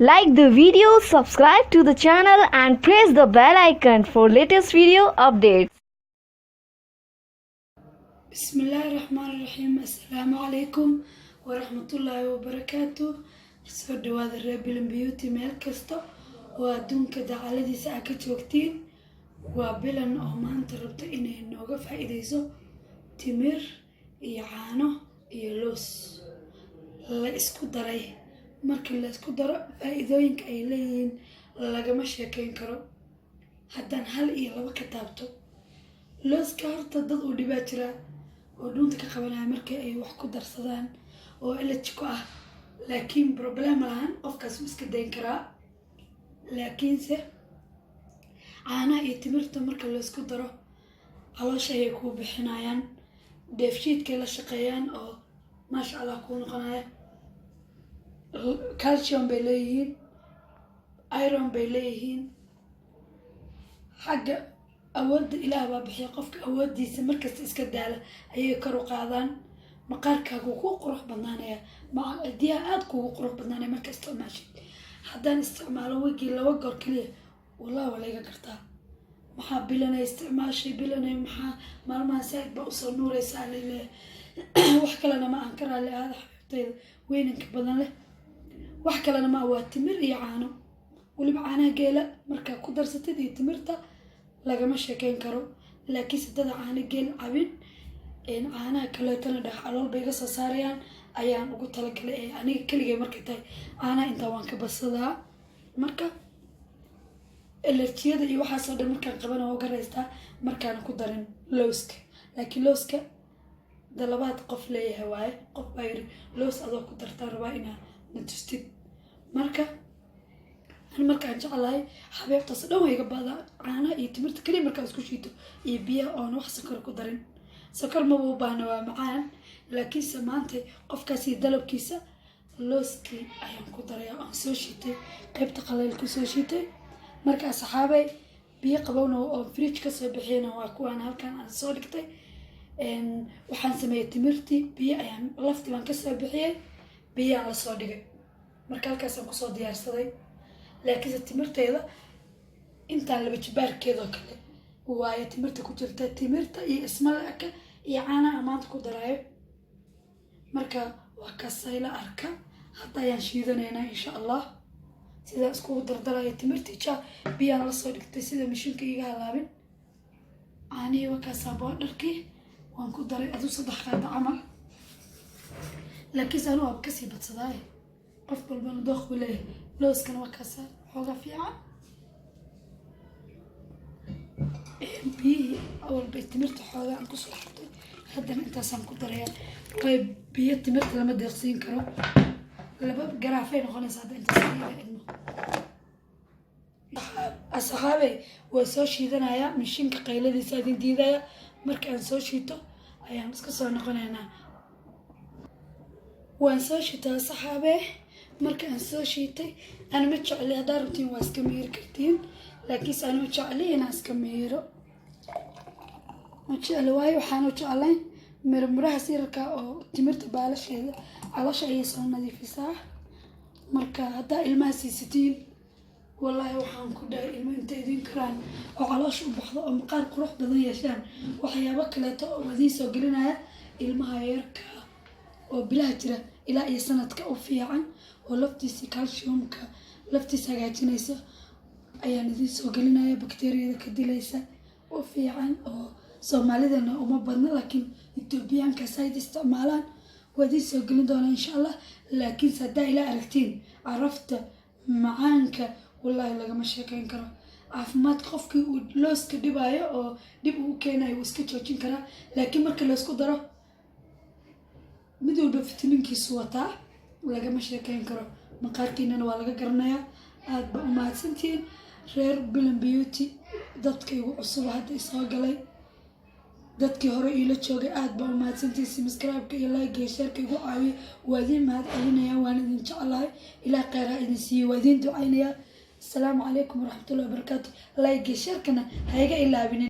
Like the video, subscribe to the channel and press the bell icon for latest video updates. Bismillaahi raxmaani raxiim. Assalaamu calaykum waraxmatullaahi wabarakaatu. Soo dhawaada reer Bilan Beauty, meel kasta oo adduunka dacaladiisa aa ka joogtiin. Waa Bilan oo maanta rabto inay nooga faa-iideyso timir iyo caano iyo loos la isku daray. Markii la isku daro, faa-iidooyinka ay leeyihiin lagama sheekeyn karo. Haddaan hal iyo laba ka taabto, looska horta dad uu dhibaa jiraa oo dhuunta ka qabanaya markii ay wax ku darsadaan oo allergy ku ah, laakiin problem lahan, qofkaas wuu iska dayn karaa. Laakiinse caanaha iyo timirta marka laysku daro, caloosha ayay kuu bixinayaan, dheefshiidkay la shaqeeyaan oo maasha Allah kuu noqonaya. Calcium bay leeyihiin, iron bay leeyihiin. Xagga awoodda Ilaah baa bixiya, qofka awooddiisa markasta iska daala ayay kor u qaadaan. Maqaarkaagu kuu qurux badnaanaya, cidiyaha aada kuugu qurux badnaanaya marka isticmaashid. Haddaan isticmaalo wigii laba goor keliya, wallah waa layga gartaa. "Maxaa Bilanay isticmaashay? Bilanay, maxaa maalmaha saaid baa usoo nuureysaa?" laleeyahay. Wax kalena ma aan ka raalli ahaada, xabiibtayda weynanka badan leh. Wax kalena ma, waa timir iyo caano, weliba caanaha geela markaa ku darsatid iyo timirta lagama sheekeyn karo. Laakiinse dada caano geel cabin, caanaha kaleetona dheh calool bay iga soo saarayaan ayaan ugu talagalay. Ee aniga keligay markay tahay, caanaha intaa waan ka badsadaa. Marka allergy-yada iyo waxaasoo dhan markaan qabana waa uga raystaa markaana ku darin lowska. Laakiin lowska dalabaad qof leeyahay waaye. Qof baa yiri, "Lows adoo ku dartaa rabaa inaa na tustid." Marka ani markaan jeclahay xabeebtaas dhan way iga badaa. Caanaha iyo timirta kaliya markaan isku shiito iyo biyaha oon wax sokor ku darin, sokor maba u baahna, waa macaan. Laakiinse maanta qofkaasi dalabkiisa looskii ayaan ku daraya oon soo shiitay, qaybta qaleyl ku soo shiitay. Marka asxaabay, biyo qabowna oo fridge kasoo bixiyana waa kuwaan halkan aan soo dhigtay. Waxaan sameeyey, timirtii biyo ayaan lafti baan kasoo bixiyey, biyaan lasoo dhigay. Marka halkaasaan kusoo diyaarsaday. Laakiinse timirteeda intaan laba jibaarkeedoo kale waayo timirta ku jirta, timirta iyo ismalaka iyo caanaha maanta ku daraayo. Marka waa kasayla arka, hadda ayaan shiidanaynaa insha Allah. Sidaa iskugu dardaraya timirtii ja biyaan lasoo dhigtay sida mishinka iga halaabin. Caanihii wakaasaa, powder-kii waan ku daray, aduu 3 qaado camal, laakiinse anu waaba kasii badsadaaye, qof walbana dooq buu leeyahay. Looskana waa kaasaa, xoogaa fiican. Biyihii awal bay timirta xoogaa aan kusoo xirtay, haddana intaasaan ku daraya. Way biyo timirta lama deeqsiin karo, laba garaafay noqonaysa hadda intaas iga idmo. Asxaabey, waa soo shiidanayaa, mishinka qayladiisa idin diidaya. Marka aan soo shiito ayaan iska soo noqonaynaa. Waan soo shiitaa asxaabe. Marka aan soo shiitay, ana ma jecli, haddaa rabtiin waa iska miiri kartiin, laakiinse ana ma jecli inaan iska miiro, ma jecli. Waayo, waxaan u jeclayn mirmiraha sirarka oo timirta baalasheeda caloosha ayay soo nadiifisaa. Marka haddaa ilmaha siisatiin, wallaahi waxaan ku dhahay, ilmo inta idin karaan oo caloosha u baxdo oo maqaar qurux badan yeeshaan. Waxyaabo kaleeto oo idiin soo gelinaya, ilmaha yarka oo bilaha jira ilaa iyo sanadka u fiican oo laftiisa calciumka laftiisa hagaajinaysa ayaan idiin soo gelinaya, bakteeriyada ka dilaysa, u fiican oo Soomaalidana uma badna, laakiin Etoobiyaanka side isticmaalaan. Waa idiin soo gelin doonaa insha Allah. Laakiinse haddaa ila aragtiin carafta macaanka, wallaahi lagama sheekeyn karo. Caafimaadka qofkii uu looska dhibaayo oo dhib uu keenayo wuu iska joojin karaa, laakiin marka laysku daro mid walba fitamiinkiisu wataa, lagama sheekeyn karo. Maqaarkiinana waa laga garanayaa. Aada ba u mahadsantihiin reer Bilan Beauty, dadka igu cusub hadda isoo galay, dadkii hore iila joogay, aada baa u mahadsantihiin. Subscribe-ka iyo like iyo share-ka igu caawiya, waa idiin mahad celinaya, waan idin jeclahay. Ilaah kheyr ha idin siiyo, waa idiin ducaynayaa. Asalaamu calaykum waraxmatullahi wabarakaatu. Like iyo share-kana ha iga ilaabinin.